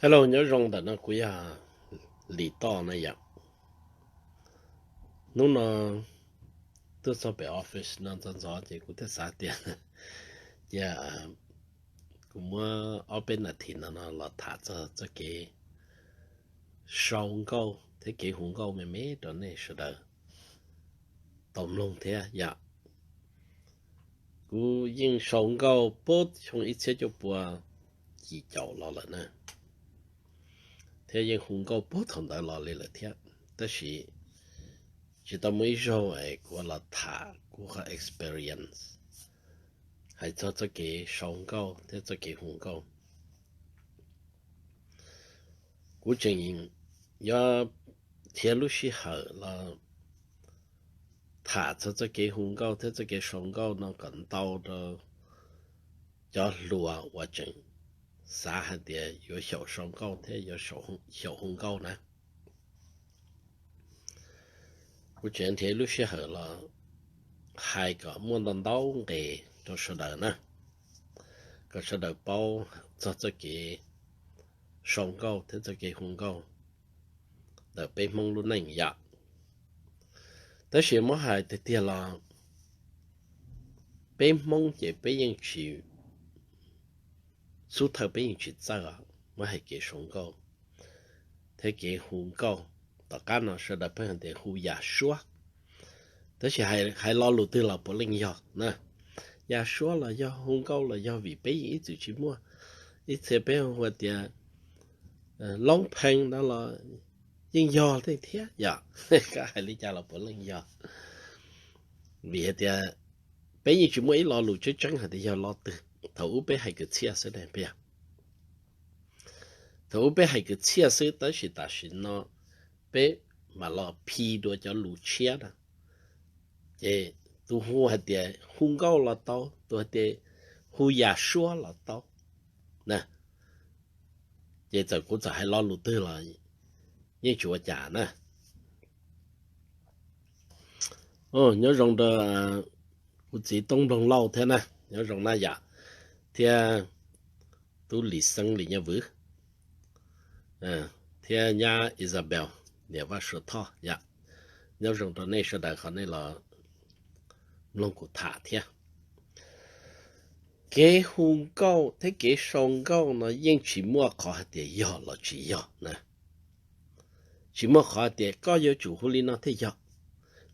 Hello, nyob zoo ntawm no kuv yog Lis Toj na yom. Hnub no tuaj txog pem office no ntxov ntxov ces kuv thiaj xav tias, cia kuv muab ob peb nas this no no los tham txog txoj kev sau nkauj thiab kev hu nkauj me me rau nej sawv daws tau mloog thiab yom. Kuv yeej sau nkauj puag xyoo ib txhiab cuaj pua yim caum los lawm na, thiab yeej hu nkauj puag thaum ntawd los li lawm thiab. Tab sis tsis tau muaj ib zaug es kuv los tham kuv qhov experience hais txog txoj kev sau nkauj thiab txoj kev hu nkauj. Kuv tseem yuav khiav lub sij hawm los tham txog txoj kev hu nkauj thiab txoj kev sau nkauj no kom ntau rau cov hluas uas tseem xav hais tias yuav xyaum sau nkauj thiab yuav xyaum hu nkauj na. Kuv tseem nrhiav lub sij hawm los hais kom muaj ntau ntau nqes rau sawv daws na, kom sawv daws paub txog txoj kev sau nkauj thiab txoj kev hu nkauj ntawm peb Hmoob lub neej yom. Tab sis muab hais tiag tiag los peb Hmoob ces peb yeej tsis, xub thawj peb yeej tsis txawj os, muab hais kev sau nkauj thiab kev hu nkauj. Tom qab no sawv daws pheej hais tias hu yam suab, tab sis hais lo lus twg los puav leej yog na. Yam suab los yog, hu nkauj los yog, vim peb yeej ib txwm tsis muaj. Ib txhia peb hu tias loob pheej no los yeej yog thiab yom. Koj hais li cas los puav leej yog, vim hais tias peb yeej tsis muaj ib lo lus tseeb tseeb hais tias yog lo twg. Thaum ub peb hais kwv txhiaj xwb ne, thaum ub peb hais kwv txhiaj xwb, tab sis tam sim no peb mam los phi dua cov lus tshiab na. Ces tus hu hais tias hu nkauj los tau, tus hais tias hu yam suab los tau na. Ces txawm kuv txawm hais lo lus twg los yeej tsis ua cas na. Nyob zoo rau kuv txiv Toob Nploog Lauj thiab na, nyob zoo na yom, thiab tub Lis Xeeb Lis Nyiaj Vwm, thiab nyab Isabel niam Vaj Suav Thoj yom. Nyob zoo rau nej sawv daws qhov nej los mloog kuv tham thiab. Kev hu nkauj thiab kev sau nkauj no yeej tsis muaj qhov hais tias yog los tsis yog na. Tsis muaj qhov hais tias koj yuav tsum hu li no thiaj yog,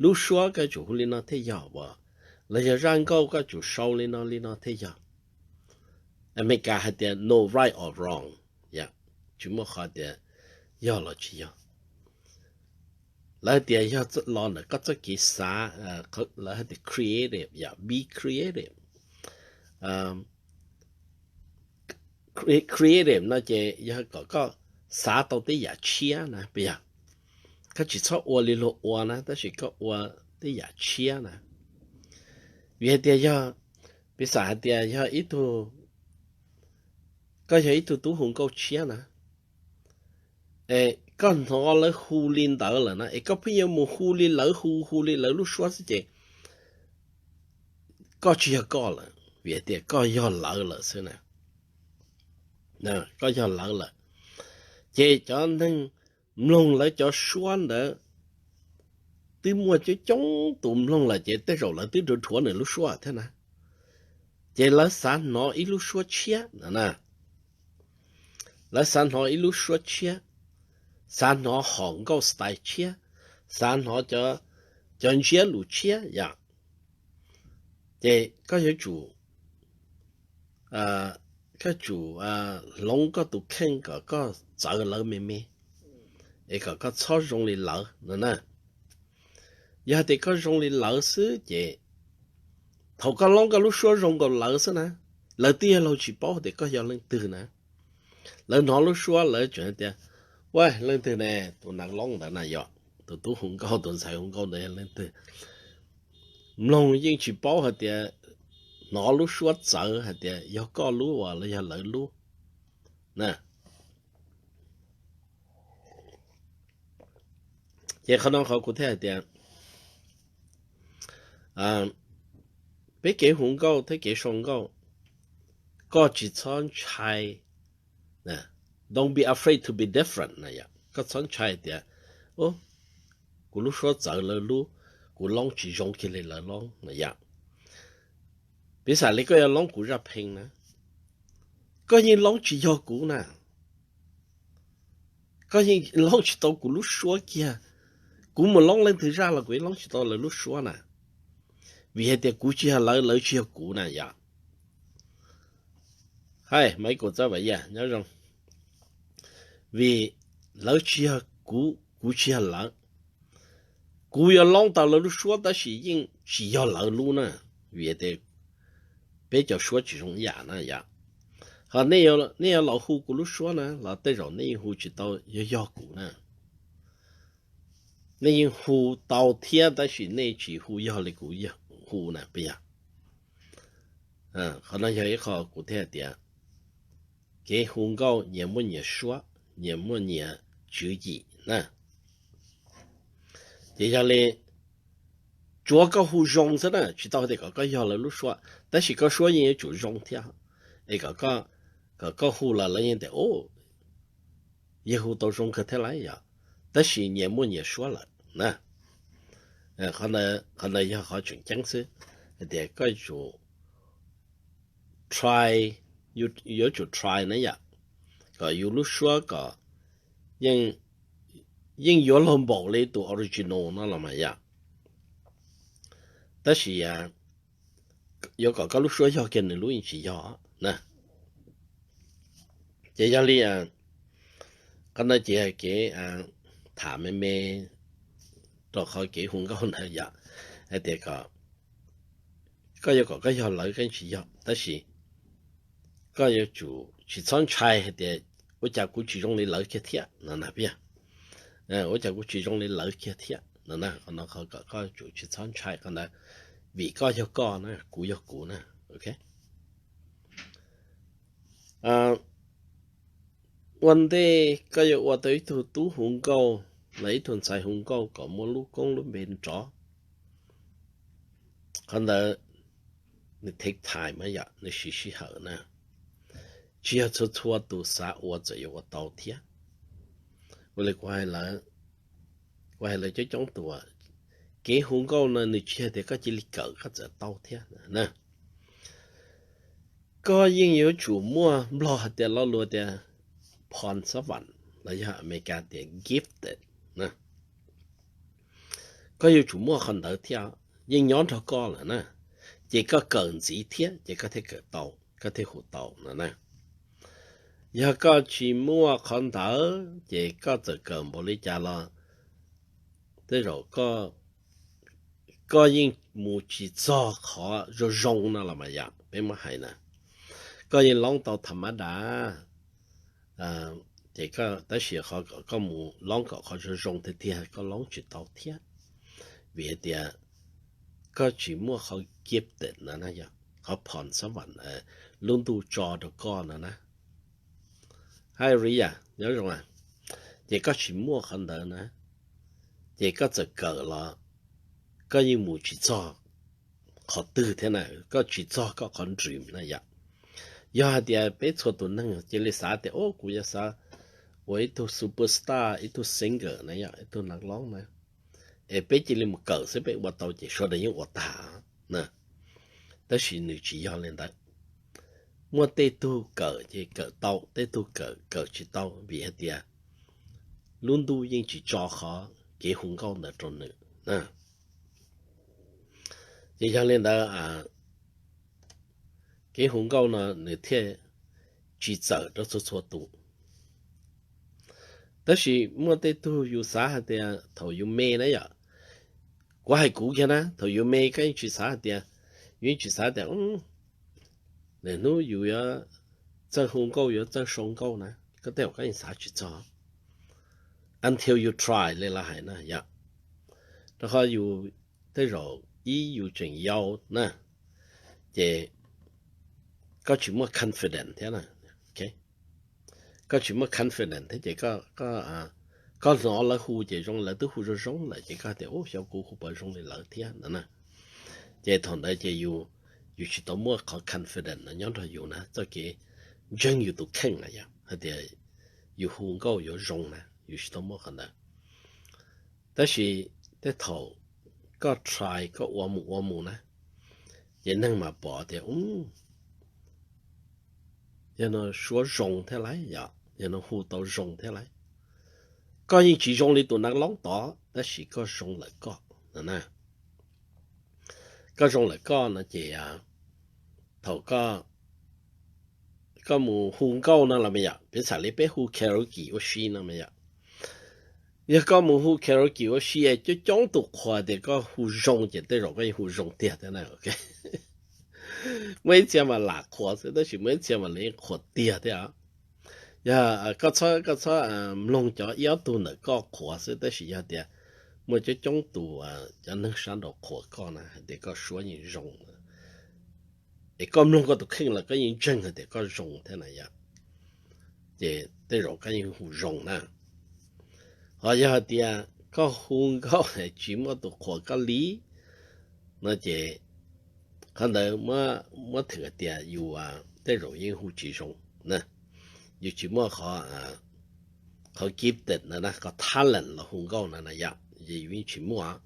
lub suab koj yuav tsum hu li no thiaj yog, los yog zaj nkauj koj tsum sau li no li no thiaj yog. Amelikas hais tias no right or wrong, tsis muaj qhov tias yog los tsis yog. Lawv tias yog los ntawm koj txoj kev xav, lawv hais tias creative yom, be creative. Creative no ces yog kom koj xav tau tej yam tshiab na, puas yog? Koj tsis txhob ua li luag ua na, tab sis koj ua tej yam tshiab na. Vim hais tias yog, piv xam hais tias yog ib tug, koj yog ib tug tub hu nkauj tshiab na, es koj hnov lawv hu li ntawd lawm na, es koj pheej yuav mus hu li lawv hu, hu li lawv lub suab xwb ces koj tsis yog koj lawm, vim hais tias koj yog lawv lawm xwb na. Koj yog lawv lawm, ces cov neeg mloog lawv cov suab ntawd twb muaj coob coob tus mloog lawm ces tej zaum lawv twb dhuav nws lub suab thiab na. Ces lawv xav hnov ib lub suab tshiab na. Lawv xav hnov ib lub suab tshiab, xav hnov hom nkauj style tshiab, xav hnov cov ntsiab lus tshiab yom. Ces koj yuav tsum, koj tsum hloov koj tus kheej kom koj txawv lawv me me, es kom koj txhob zoo li lawv no na. Yog hais tias koj zoo li lawv xwb ces thaum koj hloov koj lub suab zoo nkaus lawv xwb na, lawv twb yog laug tsis paub tias koj yog leej twg na. Lawv hnov lub suab lawv tseem hais tias, ua leej twg ne, tus nas loob ntawd na yom, tus tub hu nkauj tus ntxhais hu nkauj ntawd yog leej twg? Mloog yeej tsis paub hais tias, hnov lub suab txawv hais tias yog koj lub los yog lawv lub na. Ces qhov no qhov kuv thiaj hais tias peb kev hu nkauj thiab kev sau nkauj, koj tsis txhob ntshai, don't be afraid to be different na yom. Koj txhob ntshai tias, o, kuv lub suab txawv lawv lub, kuv loob tsis zoo kiag li lawv loob na yom. Piv xam li koj yuav loob kuv zaj pheej na, koj yeej loob tsis yog kuv na. Koj yeej loob tsis tau kuv lub suab kiag. Kuv mus loob leej twg zaj los kuv yeej loob tsis tau lawv lub suab na. Vim hais tias kuv tsis yog lawv, lawv tsis yog kuv na yom. Hais Michael Txawj Vam Yaj nyob zoo. Vim lawv tsis yog kuv, kuv tsis yog lawv. Kuv yuav loob tau lawv lub suab tab sis yeej tsis yog lawv lub na, vim tias peb cov suab tsis zoo ib yam na yom. Ho nej yuav los hu kuv lub suab na los tej zaum nej yeej hu tsis tau yog yog kuv na. Nej yeej hu tau thiab tab sis nej tsis hu yog li kuv hu na, puas yog? Qhov no yog ib qho kuv thiaj hais tias kev hu nkauj nyias muaj nyias suab, nyias muaj nyias tswv yim na. Ces yog li tsuav koj hu zoo xwb na, tsis tau tias kom koj yog lawv lub suab, tab sis koj suab yeej yuav tsum zoo thiab. Es kom koj hu los lawv yeej tias, o, yawg hu tau zoo kawg thiab lauj yom, tab sis nyias muaj nyias suab lawm na. Qhov ntawd yog qhov tseem ceeb xwb, hais tias koj yuav tsum try, yuav tsum try na yom, kom yus lub suab kom yeej yuav luag npaum li tus original no los mas yom. Tab sis yuav kom koj lub suab yog kiag nws lub yeej tsis yog na. Ces yog li qhov no ces kev tham me me rau qhov kev hu nkauj ntawd yom, hais tias kom koj yuav kom koj yog lawv koj yeej tsis yog, tab sis koj yuav tsum tsis txhob ntshai hais tias ua cas kuv tsis zoo li lawv kiag thiab no na, puas yog? Ua cas kuv tsis zoo li lawv kiag thiab no na, qhov no qhov kom koj tsum tsis txhob ntshai qhov ntawd, vim koj yog koj na, kuv yog kuv na, ok. Ua ntej koj yuav ua tau ib tug tub hu nkauj los ib tug ntxhais hu nkauj kom muaj lub koob lub npe nrov, qhov ntawd nws take time mas yom, nws siv sij hawm na. Tsis yog txhua txhua tus xav ua txawm yuav ua tau thiab. Ua li kuv hais lawv coob coob tus, kev hu nkauj no nws tsis yog tias koj cia li kawm koj txawm tau thiab na. Koj yeej yuav tsum muaj, Nplog hais tias, lo lus tias phom xab vam los yog Amelikas tias gifted na. Koj yuav tsum muaj qhov ntawd thiab, yeej nyob nrog koj lawm na. Ces koj kawm ntxiv thiab ces koj thiaj kawm tau, koj thiaj hu tau no na. Yog koj tsis muaj qhov ntawd ces koj txawm kawm npaum li cas los tej zaum koj yeej mus tsis txog qhov zoo zoo no los mas yom, peb muab hais na. Koj yeej loob tau tham mab dav, ces tab sis qhov kom koj mus loob kom qhov zoo zoo tiag tiag koj loob tsis tau thiab, vim hais tias koj tsis muaj qhov gifted no na, yog qhov phom xab vam lub ntuj tso rau koj no na. Hais Ria, nyob zoo, ces koj tsis muaj qhov ntawd na, ces koj txawm kawm los koj yeej mus tsis txog qhov twg thiab na, koj tsis txog koj qhov dream na yom. Yog hais tias peb txhua tus neeg cia li xav tias, o, kuv yuav xav ua ib tug superstar, ib tug singer na yom, ib tug nas loob na, es peb cia li mus kawm xwb peb ua tau ces sawv daws yeej ua tag na. Tab sis nws tsis yog li ntawd. Muaj tej tug kawm ces kawm tau, tej tug kawm kawm tsis tau vim hais tias lub ntuj yeej tsis tso qhov kev hu nkauj ntawd rau nws. Ces yog li ntawd, kev hu nkauj no nws thiaj tsis txawm rau txhua txhua tus. Tab sis muaj tej tug yus xav hais tias thaum yus me na yom, kuv hais kuv kiag na, thaum yus me koj yeej tsis xav hais tias, yus yeej tsis xav tias, lwm hnub yus yuav txawj hu nkauj yuav txawj sau nkauj na, koj tej zaum koj yeej xav tsis txog until you try li lawv hais na yom. Rau qhov yus tej zaum ib yus tseem yau na, ces koj tsis muaj confidence thiab na. Koj tsis muaj confidence thiab ces koj hnov lawv hu ces zoo lawv twb hu zoo zoo lawm ces koj tias, u, xyov kuv hu puas zoo li lawv thiab no na. Ces thaum ntawd ces yus tsis tau muaj qhov confidence no nyob nrog yus na, txoj kev ntseeg yus tus kheej na yom, hais tias yus hu nkauj yuav zoo na, yus tsis tau muaj qhov ntawd. Tab sis tej thaum koj try koj ua mus ua mus na, ces neeg mas pom tias, yog no suab zoo thiab lauj, yog no hu tau zoo thiab lauj. Koj yeej tsis zoo li tus nas loob tod tab sis koj zoo lawm koj no na. Koj zoo lawm koj no ces thaum koj mus hu nkauj no los mas yom, piv xam li peb hu karaoke ua si no mas yom, yog koj mus hu karaoke ua si coob coob tus qhuas tias koj hu zoo ces tej zaum koj yeej hu zoo tiag thiab na. Muaj ib txhia mas lam qhuas xwb tab sis muaj ib txhia mas lawv yeej qhuas tiag thiab. Yog koj txhob mloog cov ib ob tug ntawm koj qhuas xwb tab sis yog tias muaj coob coob tus cov neeg sab nraud qhuas koj na hais tias koj suab yeej zoo, es koj mloog koj tus kheej los koj yeej ntseeg hais tias koj zoo thiab na yom, ces tej zaum koj yeej hu zoo na. Ho yog hais tias koj hu nkauj tsis muaj tus qhuas koj li no ces qhov ntawd muab thwm hais tias yus tej zaum yeej hu tsis zoo na, yus tsis muaj qhov gifted na, qhov talent los hu nkauj na na yom, ces yus yeej tsis muaj.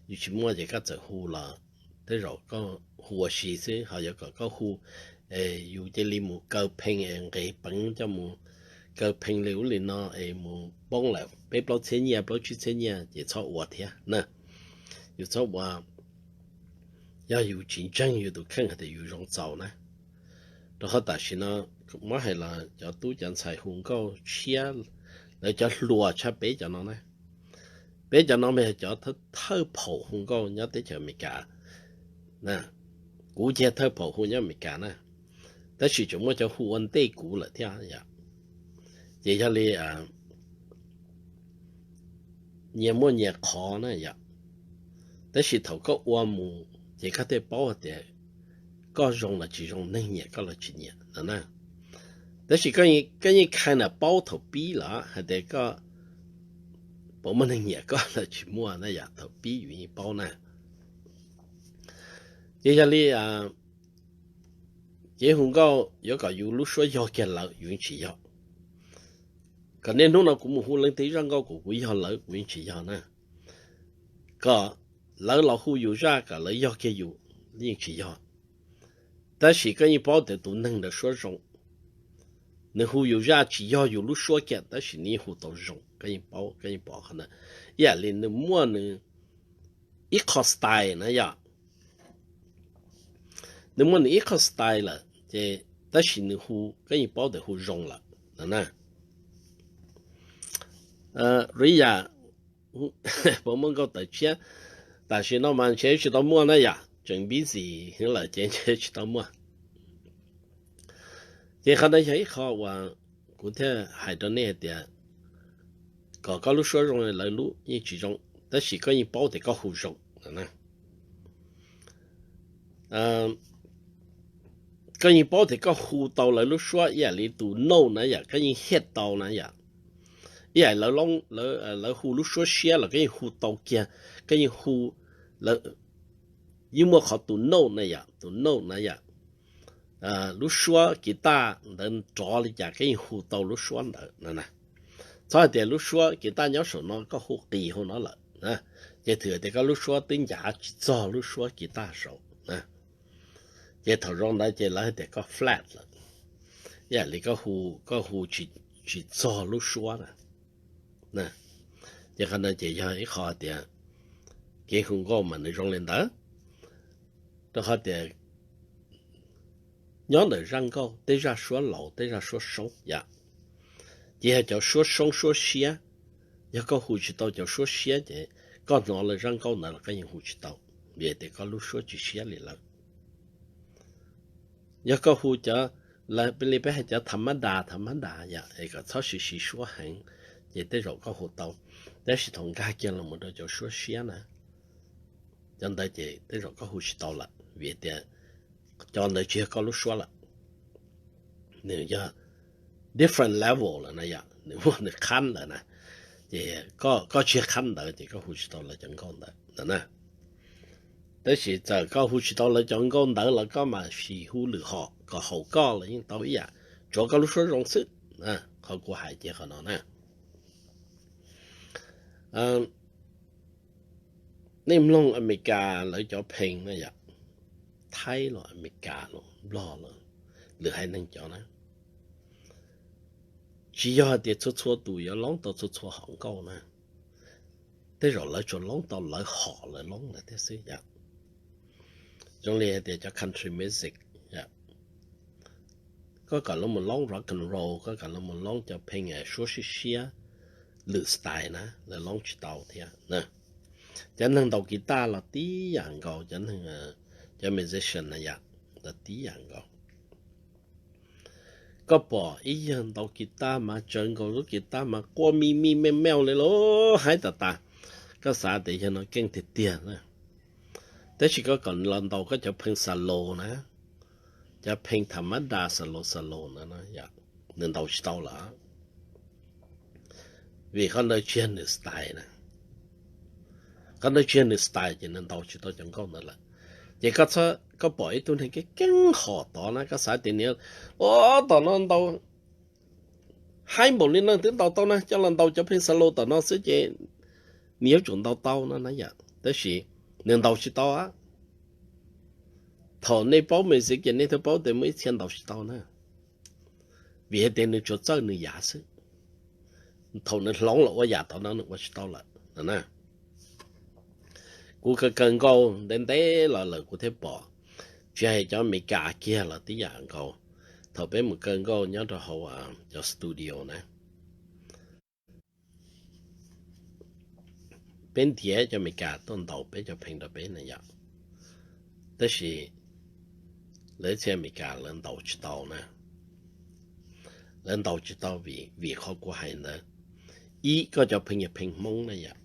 Yus tsis muaj ces koj txawm hu los tej zaum koj hu ua si xwb, ho yuav kom koj hu yus cia li mus kaw phee es nqis peev coj mus kaw phee li ub li no es mus poob lawm peb plaub txhiab nyiaj plaub tsib txhiab nyiaj ces txhob ua thiab na. Yus txhob ua, yog yus tsis ntseeg yus tus kheej hais tias yus zoo txaus na. Rau qhov tam sim no muab hais los cov tub cov ntxhais hu nkauj tshiab, lawv cov hluas tshaj peb cov no na. Peb cov no mas yog cov thawj phaum hu nkauj nyob teb chaws Amelikas. Kuv cia thawj phaum hu nyob Amelikas na, tab sis tseem muaj cov hu ua ntej kuv lawm thiab yom. Ces yog li nyias muaj nyias qhov na yom, tab sis thaum koj ua mus ces koj thiaj paub hais tias koj zoo los tsis zoo, neeg nyiam koj los tsis nyiam no na. Tab sis koj yeej kinda paub thaum pib lawm hais tias koj puas muaj neeg nyiam koj los tsis muaj na yom, thaum pib yus yeej paub na. Ces yog li kev hu nkauj yuav kom yus lub suab yog kiag lawv yus yeej tsis yog. Kom niaj hnub no kuv mus hu leej twg zaj nkauj kom kuv yog lawv kuv yeej tsis yog na. Kom lawv los hu yus zaj kom lawv yog kiag yus yeej tsis yog. Tab sis koj yeej paub tias tus neeg ntawd suab zoo, nws hu yus zaj tsis yog yus lub suab kiag tab sis nws yeej hu tau zoo, koj yeej paub, koj yeej pom qhov ntawd. Ib yam li nws muaj nws ib qho style na yom, nws muaj nws ib qho style lawm ces tab sis nws hu koj yeej paub tias hu zoo lawm no na. Ri yam puas muaj nkauj tawv tshiab? Tam sim no mas ntshe tsis tau muaj na yom, tseem busy heev lawm ces ntshe tsis tau muaj. Ces qhov ntawd yog ib qho uas kuv thiaj hais rau nej hais tias kom koj lub suab zoo lawv lub yeej tsis zoo, tab sis koj yeej paub tias koj hu zoo. Koj yeej paub tias koj hu tau lawv lub suab ib yam li tus nauj na yom, koj yeej hear tau na yom. Ib yam li lawv hu lub suab siab los koj yeej hu tau kiag, koj yeej hu, yeej muaj qhov tus nauj na yom, tus nauj na yom, lub suab kiv taj ntawd rov li cas koj yeej hu tau lub suab ntawd no na. Txhob hais tias lub suab kiv taj nyob saum no koj hu qis hauv no lawm, ces thwm tias koj lub suab twb ncav tsis txog lub suab kiv taj saud. Ces thaum zoo ntawd ces lawv hais tias koj flat lawm, ib yam li koj hu tsis txog lub suab na. Ces qhov ntawd ces yog ib qho tias kev hu nkauj mas nws zoo li ntawd. Rau qhov tias nyob ntawm zaj nkauj tej zaj suab laus tej zaj suab soob yom, ces yog cov suab soob suab siab. Yog koj hu tsis tau cov suab siab ces koj hnov lawv zaj nkauj ntawd los koj yeej hu tsis tau, vim tias koj lub suab tsis siab li lawv. Yog koj hu cov, li peb hais cov tha mab das tha mab das yom, es kom txhob siv siv suab heev, ces tej zaum koj hu tau. Tab sis thaum nkag kiag los mus rau cov suab siab na, cov ntawd ces tej zaum koj hu tsis tau lawm, vim tias cov ntawd tsis yog koj lub suab lawm. Nws yog different level lawm na yom, nws muaj nws qhab lawm na. Ces koj tsis yog qhab ntawd ces koj hu tsis tau lawv cov nkauj ntawd na. Tab sis txawm koj hu tsis tau lawv cov nkauj ntawd los koj mam sim hu lwm hom kom haum koj los yeej tau ib yam, tsuav koj lub suab zoo xwb. Qhov kuv hais ces qhov no na. Nej mloog Amelikas lawv cov pheej na yom, Thaib los Amelikas los Nplog los lwm haiv neeg cov na, tsis yog hais tias txhua txhua tus yuav loob tau txhua txhua hom nkauj na. Tej zaum lawv tsuas loob tau lawv hom lawv loob lawm thiab xwb yom. Zoo li hais tias cov country music, koj kom lawv mus loob rock and roll, koj kom lawv mus loob cov pheej suab siab siab lwm style na, lawv loob tsis tau thiab. Cov neeg ntaus kiv taj los tib yam nkaus, cov neeg, cov musician na yom, los tib yam nkaus. Koj pom ib yawg ntaus kiv taj mas tsawv nkaus, lub kiv taj mas quaj mij mij mej meej li lawm, haib tas tas, koj xav tias yawg no keej tiag tiag na. Tab sis koj kom los ntaus koj cov pheej solo na, cov pheej tham mab das solo solo no, nws ntaus tsis tau lawm. Vim qhov ntawd tsis yog nws style na. Qhov ntawd tsis yog nws style ces nws ntaus tsis tau cov nkauj ntawd lawm. Ces koj pom ib tug neeg keej keej hom tod na, koj xav tias nws, o, tom no ntaus haib npaum li no twb ntaus tau na, coj los ntaus cov pheej solo tom no xwb ces nws yuav tsum ntaus tau no na yom. Tab sis nws ntaus tsis tau. Thaum nej paub music ces nej thiaj paub tias muaj ib txhia ntaus tsis tau na, vim hais tias nws tsuas txawj nws yav xwb. Thaum nws hloov los ua yam tom no nws ua tsis tau lawm no na. Kuv kaw kaw nkauj ntev ntev los lawm kuv thiaj pom, tsis hais cov Amelikas kiag los tib yam nkaus. Thaum peb mus kaw nkauj nyob rau hauv cov studio na, peb ntiav cov Amelikas tuaj ntaus peb cov pheej rau peb na yom. Tab sis lawv txhia Amelikas lawv ntaus tsis tau na. Lawv ntaus tsis tau vim, vim qhov kuv hais ntawd. Ib, koj cov pheej yog pheej Hmoob na yom.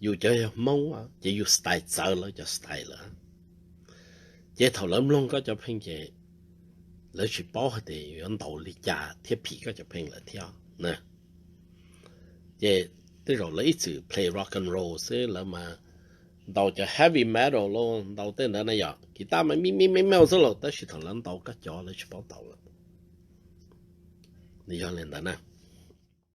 Yus cov yog Hmoob ces yus style txawv lawv cov style lawm. Ces thaum lawv mloog koj cov pheej ces lawv tsis paub hais tias yuav ntaus li cas thiab phim koj cov pheej lawm thiab na. Ces tej zaum lawv ib txwm play rock and roll xwb, lawv mas ntaus cov heavy metal los ntaus tej ntawd na yom, kiv taj mas mij mij meej meej xwb los, tab sis thaum lawv ntaus koj cov lawv tsis paub ntaus lawm. Nws yog li ntawd na.